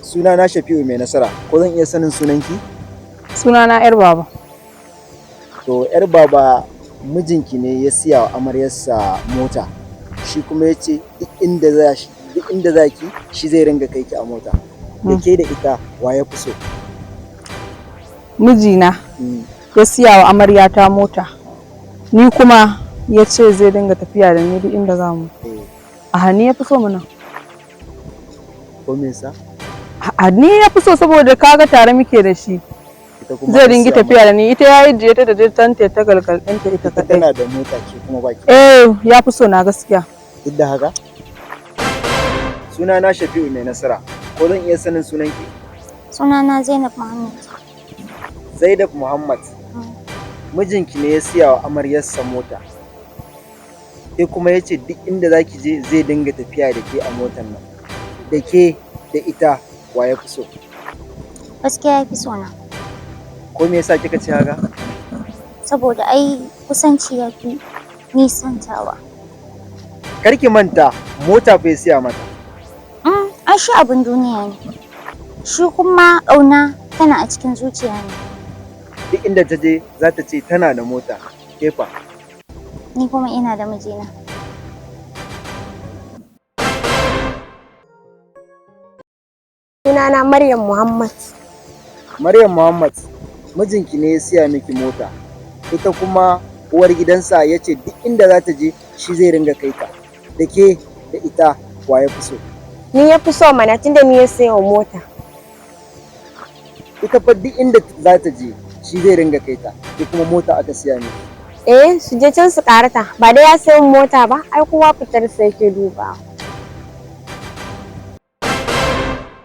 Suna na Shafi'u Mai Nasara. Ko zan iya sanin sunanki? Sunana 'Yar Baba. To, 'Yar Baba, mijinki ne ya siya wa amaryarsa mota. Shi kuma ya ce duk inda za shi, duk inda za ki, shi zai ringa kai ki a mota. Da ke da ita, wa ya fi so? Mijina ya siya wa amaryata mota. Ni kuma ya ce zai dinga tafiya da ni duk inda za mu. A ni ya fi so mana. Ko me yasa? A ni ya fi so saboda kaga tare muke da shi. Ita kuma Zai an dingi siya tafiya da ni, ita ya yi jiye ta da tanta ta galgal ɗinta ita ita kaɗai. tana da mota, ke kuma baki. Eh, ya fi so na gaskiya. Duk da haka? Suna na Shafi'u Mai Nasara. Ko zan iya sanin sunanki? Sunana Zainab Muhammad. Zainab Muhammad. Mijinki ne ya siya wa amaryarsa mota. Sai kuma ya ce duk inda za ki je zai dinga tafiya da ke a motar nan. Da ke da ita, wa ya fi so? Gaskiya ya fi so na. Ko me yasa kika ce haka? Saboda ai kusanci ya fi nisantawa. Kar ki manta, mota fa ya siya mata. Ai shi abin duniya ne. Shi kuma ƙauna tana a cikin zuciya ne. Duk inda ta je za ta ce tana da mota. Ke fa? Ni kuma ina da mijina. Sunana Maryam Muhammad. Maryam Muhammad, mijinki ne ya siya miki mota. Ita kuma uwar gidansa ya ce duk inda za ta je shi zai ringa kai ta. Da ke da ita, wa ya fi so? Ni ya fi so mana, tunda ni ya sayo mota. Ita fa duk inda za ta je shi zai ringa kai ta. Ke kuma mota aka siya miki. Eh, su je can su karata. Ba dai ya sayo mota ba, ai kowa fitar sa yake duba.